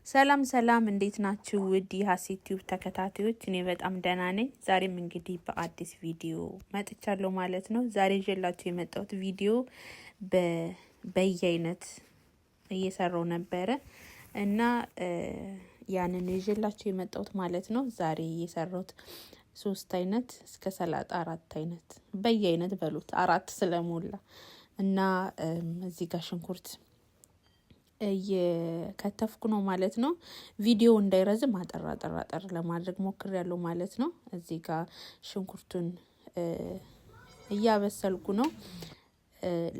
ሰላም ሰላም፣ እንዴት ናችሁ? ውድ የሀሴት ቲዩብ ተከታታዮች፣ እኔ በጣም ደህና ነኝ። ዛሬም እንግዲህ በአዲስ ቪዲዮ መጥቻለሁ ማለት ነው። ዛሬ ይዤላችሁ የመጣሁት ቪዲዮ በየአይነት እየሰራው ነበረ እና ያንን ይዤላችሁ የመጣሁት ማለት ነው። ዛሬ የሰራሁት ሶስት አይነት እስከ ሰላጣ አራት አይነት በየአይነት በሉት አራት ስለሞላ እና እዚህ ጋር ሽንኩርት እየከተፍኩ ነው ማለት ነው። ቪዲዮ እንዳይረዝም አጠር አጠር አጠር ለማድረግ ሞክሬያለሁ ማለት ነው። እዚህ ጋር ሽንኩርቱን እያበሰልኩ ነው።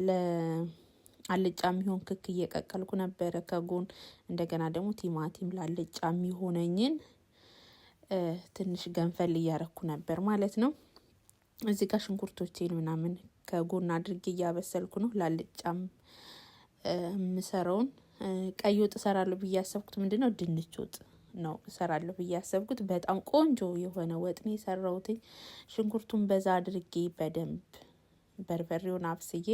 ለአልጫ የሚሆን ክክ እየቀቀልኩ ነበረ ከጎን። እንደገና ደግሞ ቲማቲም ለአልጫ የሚሆነኝን ትንሽ ገንፈል እያረኩ ነበር ማለት ነው። እዚህ ጋር ሽንኩርቶቼን ምናምን ከጎን አድርጌ እያበሰልኩ ነው። ላልጫም የምሰራውን ቀይ ወጥ እሰራለሁ ብዬ ያሰብኩት ምንድን ነው ድንች ወጥ ነው እሰራለሁ ብዬ ያሰብኩት። በጣም ቆንጆ የሆነ ወጥ ነው የሰራሁትኝ። ሽንኩርቱን በዛ አድርጌ በደንብ በርበሬውን አብስዬ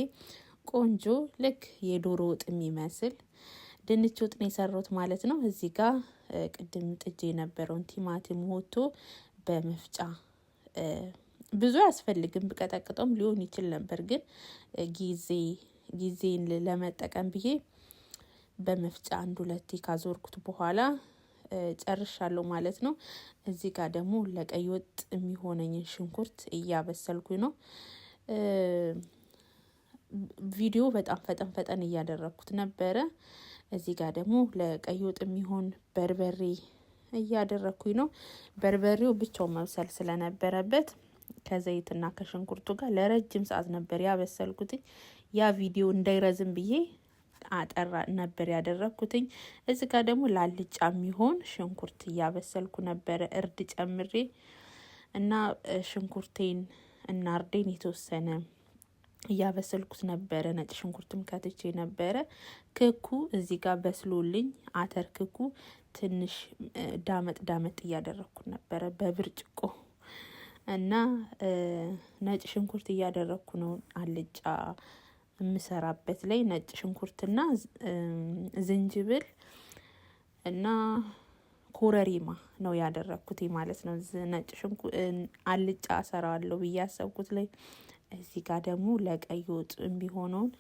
ቆንጆ ልክ የዶሮ ወጥ የሚመስል ድንች ወጥ ነው የሰራሁት ማለት ነው። እዚህ ጋር ቅድም ጥጄ የነበረውን ቲማቲም ወጥቶ በመፍጫ ብዙ አያስፈልግም፣ ብቀጠቅጠውም ሊሆን ይችል ነበር፣ ግን ጊዜ ጊዜን ለመጠቀም ብዬ በመፍጫ አንድ ሁለቴ ካዞርኩት በኋላ ጨርሻለሁ ማለት ነው። እዚህ ጋር ደግሞ ለቀይ ወጥ የሚሆነኝን ሽንኩርት እያበሰልኩኝ ነው። ቪዲዮ በጣም ፈጠን ፈጠን እያደረግኩት ነበረ። እዚህ ጋር ደግሞ ለቀይ ወጥ የሚሆን በርበሬ እያደረግኩኝ ነው። በርበሬው ብቻው መብሰል ስለነበረበት ከዘይትና ከሽንኩርቱ ጋር ለረጅም ሰዓት ነበር ያበሰልኩትኝ። ያ ቪዲዮ እንዳይረዝም ብዬ አጠራ ነበር ያደረግኩትኝ። እዚ ጋር ደግሞ ላልጫ የሚሆን ሽንኩርት እያበሰልኩ ነበረ እርድ ጨምሬ እና ሽንኩርቴን እና እርዴን የተወሰነ እያበሰልኩት ነበረ። ነጭ ሽንኩርትም ከትቼ ነበረ። ክኩ እዚህ ጋር በስሎልኝ አተር ክኩ ትንሽ ዳመጥ ዳመጥ እያደረግኩት ነበረ በብርጭቆ እና ነጭ ሽንኩርት እያደረግኩ ነው አልጫ የምሰራበት ላይ ነጭ ሽንኩርትና ዝንጅብል እና ኮረሪማ ነው ያደረግኩት ማለት ነው። ነጭ ሽንኩርት አልጫ እሰራለሁ ብዬ ያሰብኩት ላይ እዚህ ጋር ደግሞ ለቀይ ወጥ የሚሆነውን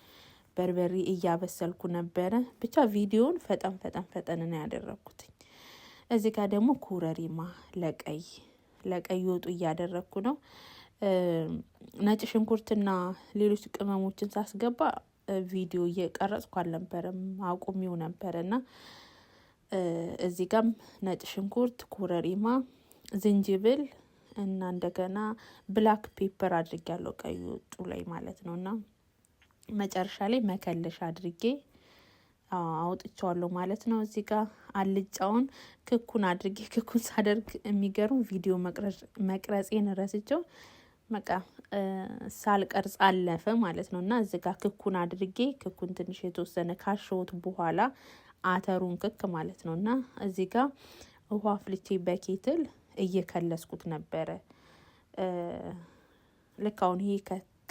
በርበሬ እያበሰልኩ ነበረ። ብቻ ቪዲዮን ፈጠን ፈጠን ፈጠን ነው ያደረግኩትኝ። እዚህ ጋር ደግሞ ኮረሪማ ለቀይ ወጡ እያደረግኩ ነው። ነጭ ሽንኩርትና ሌሎች ቅመሞችን ሳስገባ ቪዲዮ እየቀረጽኩ አልነበረም፣ አቁሜው ነበረ እና እዚህ ጋም ነጭ ሽንኩርት፣ ኮረሪማ፣ ዝንጅብል እና እንደገና black pepper አድርጌያለሁ ቀይ ወጡ ላይ ማለት ነው። እና መጨረሻ ላይ መከለሻ አድርጌ አውጥቼዋለሁ ማለት ነው። እዚህ ጋር አልጫውን ክኩን አድርጌ ክኩን ሳደርግ የሚገርም ቪዲዮ መቅረጼን ረስቼው በቃ ሳልቀርጽ አለፈ ማለት ነው። እና እዚህ ጋር ክኩን አድርጌ ክኩን ትንሽ የተወሰነ ካሸሁት በኋላ አተሩን ክክ ማለት ነው። እና እዚህ ጋር ውሃ አፍልቼ በ kettle እየከለስኩት ነበረ። ልክ አሁን ይሄ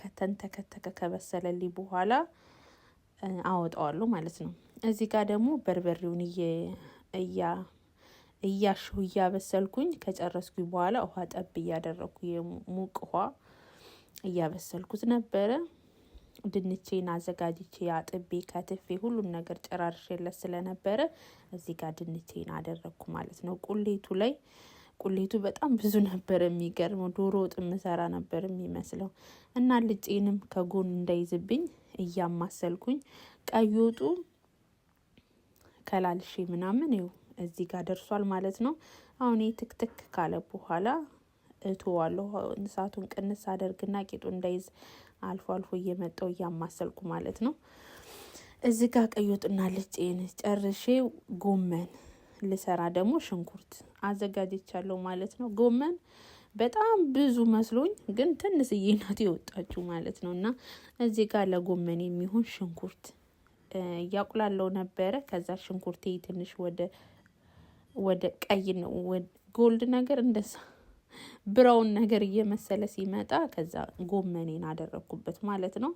ከተንተከተከ ከበሰለልኝ በኋላ አወጣዋለሁ ማለት ነው። እዚህ ጋር ደግሞ በርበሬውን እያሸሁ እያበሰልኩኝ ከጨረስኩኝ በኋላ ውሃ ጠብ እያደረግኩ የሙቅ ውሃ እያበሰልኩት ነበረ። ድንቼን አዘጋጅቼ አጥቤ ከትፌ ሁሉን ነገር ጨራርሼለት ስለነበረ እዚህ ጋር ድንቼን አደረግኩ ማለት ነው። ቁሌቱ ላይ ቁሌቱ በጣም ብዙ ነበር። የሚገርመው ዶሮ ወጥ የምሰራ ነበር የሚመስለው እና ልጬንም ከጎን እንዳይዝብኝ እያማሰልኩኝ ቀይ ወጡ ከላልሼ ምናምን ይኸው እዚህ ጋር ደርሷል ማለት ነው። አሁን ትክትክ ካለ በኋላ እተዋለሁ። እሳቱን ቅንስ አደርግና ቂጡ እንዳይዝ አልፎ አልፎ እየመጣው እያማሰልኩ ማለት ነው። እዚህ ጋር ቀይ ወጥና ልጬን ጨርሼ ጎመን ልሰራ ደግሞ ሽንኩርት አዘጋጅቻለሁ ማለት ነው። ጎመን በጣም ብዙ መስሎኝ ግን ትንሽዬ ናት የወጣችው ማለት ነው። እና እዚህ ጋር ለጎመን የሚሆን ሽንኩርት እያቁላለው ነበረ። ከዛ ሽንኩርቴ ትንሽ ወደ ቀይ ነው gold ነገር እንደዛ brown ነገር እየመሰለ ሲመጣ ከዛ ጎመኔን አደረግኩበት ማለት ነው።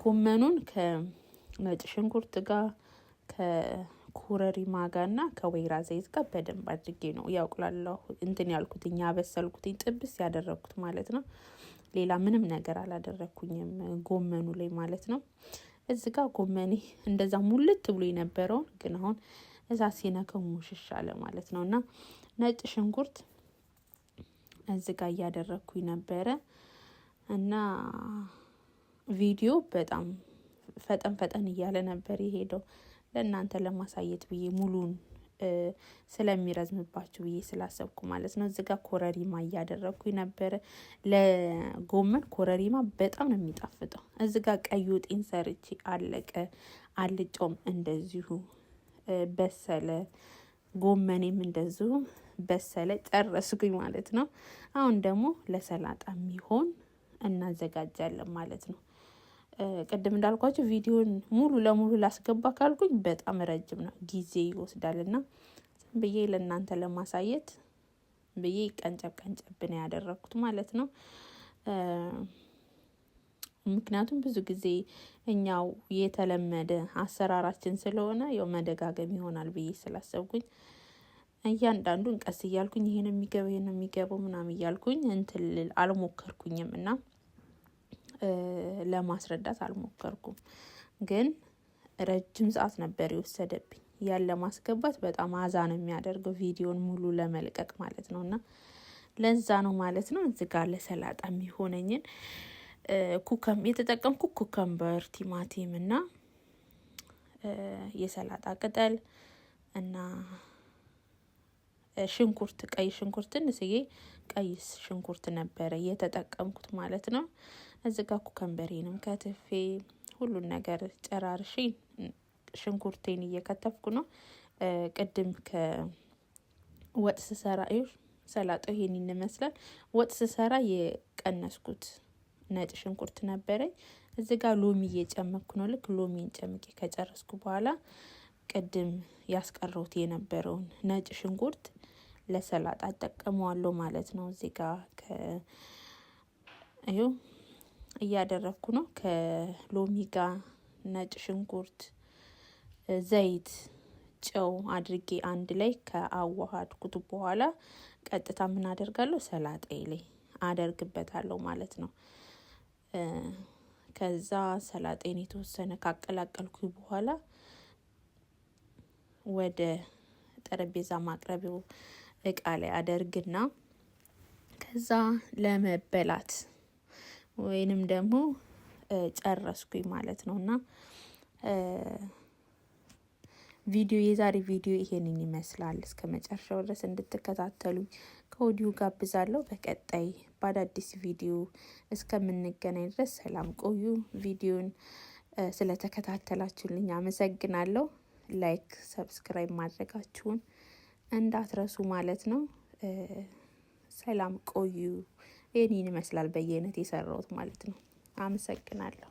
ጎመኑን ከነጭ ሽንኩርት ጋር ከኮረሪማ ጋርና ከወይራ ዘይት ጋር በደንብ አድርጌ ነው ያቁላለሁ እንትን ያልኩትኝ ያበሰልኩትኝ ጥብስ ያደረግኩት ማለት ነው። ሌላ ምንም ነገር አላደረግኩኝም ጎመኑ ላይ ማለት ነው። እዚ ጋር ጎመኔ እንደዛ ሙልት ብሎ የነበረውን ግን አሁን እሳት ሲነካው ሙሽሽ አለ ማለት ነው። እና ነጭ ሽንኩርት እዚ ጋር እያደረግኩኝ ነበረ እና ቪዲዮ በጣም ፈጠን ፈጠን እያለ ነበር የሄደው ለእናንተ ለማሳየት ብዬ ሙሉን ስለሚረዝምባችሁ ብዬ ስላሰብኩ ማለት ነው። እዚጋ ኮረሪማ እያደረግኩኝ ነበረ። ለጎመን ኮረሪማ በጣም ነው የሚጣፍጠው። እዚጋ ቀይ ወጤን ሰርቼ አለቀ። አልጫውም እንደዚሁ በሰለ። ጎመኔም እንደዚሁ በሰለ። ጨረስኩኝ ማለት ነው። አሁን ደግሞ ለሰላጣ የሚሆን እናዘጋጃለን ማለት ነው። ቅድም እንዳልኳቸው ቪዲዮን ሙሉ ለሙሉ ላስገባ ካልኩኝ በጣም ረጅም ነው፣ ጊዜ ይወስዳል እና ዝም ብዬ ለእናንተ ለማሳየት ብዬ ቀንጨብ ቀንጨብ ነው ያደረግኩት ማለት ነው። ምክንያቱም ብዙ ጊዜ እኛው የተለመደ አሰራራችን ስለሆነ ያው መደጋገም ይሆናል ብዬ ስላሰብኩኝ እያንዳንዱን ቀስ እያልኩኝ ይሄን የሚገባው ይሄን የሚገባው ምናምን እያልኩኝ እንትን ልል አልሞከርኩኝም እና ለማስረዳት አልሞከርኩም። ግን ረጅም ሰዓት ነበር የወሰደብኝ ያን ለማስገባት በጣም አዛ ነው የሚያደርገው ቪዲዮን ሙሉ ለመልቀቅ ማለት ነው። እና ለዛ ነው ማለት ነው። እዚህ ጋር ለሰላጣ የሚሆነኝን የተጠቀምኩ cucumber፣ ቲማቲም እና የሰላጣ ቅጠል እና ሽንኩርት፣ ቀይ ሽንኩርት ትንሽዬ ቀይ ሽንኩርት ነበረ የተጠቀምኩት ማለት ነው። እዚህ ጋር cucumber ኤንም ከትፌ ሁሉን ነገር ጨራርሼ ሽንኩርቴን እየከተፍኩ ነው። ቅድም ከወጥ ስሰራ ሰላጣው ይሄን ይመስላል። ወጥ ስሰራ የቀነስኩት ነጭ ሽንኩርት ነበረኝ። እዚህ ጋር ሎሚ እየጨመቅኩ ነው። ልክ ሎሚን ጨምቄ ከጨረስኩ በኋላ ቅድም ያስቀረውት የነበረውን ነጭ ሽንኩርት ለሰላጣ እጠቀመዋለሁ ማለት ነው። እዚህ ጋር ይኸው እያደረግኩ ነው። ከሎሚ ጋር ነጭ ሽንኩርት፣ ዘይት፣ ጨው አድርጌ አንድ ላይ ከአዋሃድኩት በኋላ ቀጥታ ምን አደርጋለሁ ሰላጣዬ ላይ አደርግበታለሁ ማለት ነው። ከዛ ሰላጤን የተወሰነ ካቀላቀልኩ በኋላ ወደ ጠረጴዛ ማቅረቢያው እቃ ላይ አደርግና ከዛ ለመበላት ወይንም ደግሞ ጨረስኩኝ ማለት ነው። እና ቪዲዮ የዛሬ ቪዲዮ ይሄንን ይመስላል። እስከ መጨረሻው ድረስ እንድትከታተሉኝ ከወዲሁ ጋብዛለሁ። በቀጣይ በአዳዲስ ቪዲዮ እስከምንገናኝ ድረስ ሰላም ቆዩ። ቪዲዮን ስለተከታተላችሁልኝ አመሰግናለሁ። like፣ subscribe ማድረጋችሁን እንዳትረሱ ማለት ነው። ሰላም ቆዩ። ይህንን ይመስላል በየአይነት የሰራሁት ማለት ነው። አመሰግናለሁ።